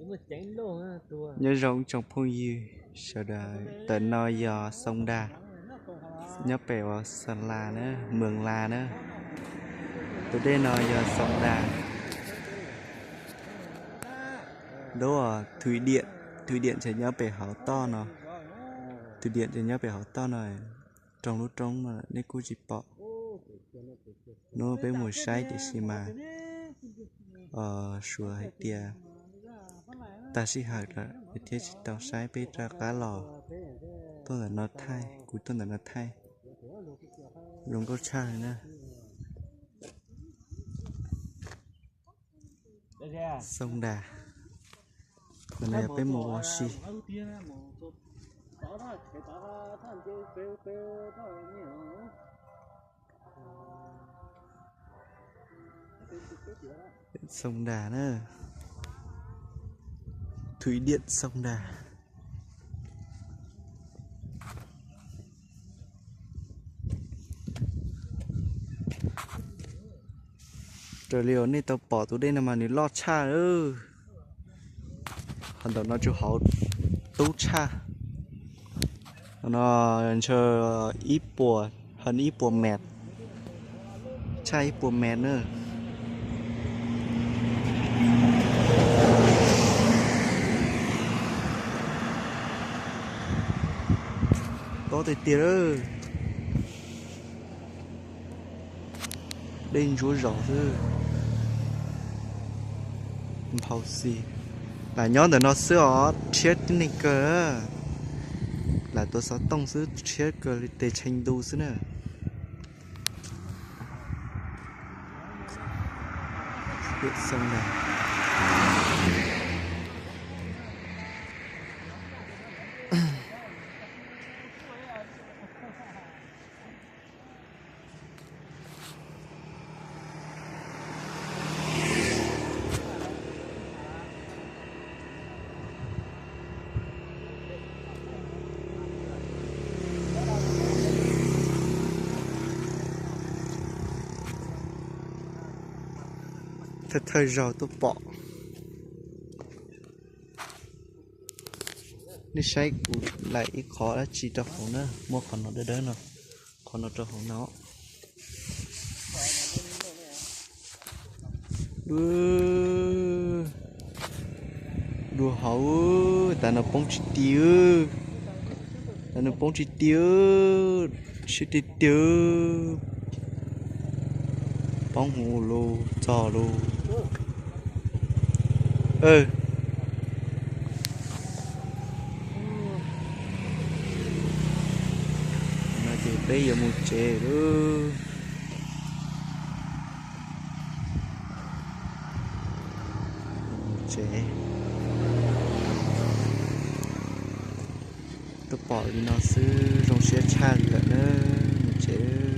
Nyob zoo tsoom phooj ywg sawv daws, ntawm no yog Xoo Nras, nyob pem uas Xa Las na, Mws Las na. Tus dej no yog Xoo Nras. Lub thủy điện, thủy điện ces nyob pem hauv toj no, thủy điện ces nyob pem hauv toj no, roob lub roob no nej kuj tsis pom. Hnub peb mus saib tiam sis mas suav hais tias tag sij hawm lawm thiab tsis tau saib, peb rov qab los tuaj ntawm no thaij, kuv tuaj ntawm no thaij. Zoo nkauj tshaj li na. Xoo Nras, ntawm no yog peb mus ua si. Xoo Nras na, thủy điện Xoo Nras. Raws li uas nej tau pom tus dej no mas nws loj tshaj. Ho ntawm no tsuas hauv tub tshaj. No ntshe ib puas, hơn ib puas mét, tshaj ib puas mét na. Tob tiag tiag lawm. Dej ntsuab zos xwb. Nphau xis. Lam nyob ntawm no xwb os, rhiab tib neeg kawg. Lam tuav xov tooj xwb, rhiab kawg li tes tshee ntu xwb na. Thawj thawj zaug tuaj pom. Nej saib kuv laim ib qho dab tsi rau hauv na, muab qhov no dawb dawb no, qhov no rau hauv no. Dua hauv, tas no poob tsis ti, tas no poob tsis ti, siab tiag tiag. Poob huv lug txog lug. No ces peb yuav mus tsev lawm. Mus tsev. Tuaj pom li no xwb zoo siab tshaj li lawm na. Mus tsev.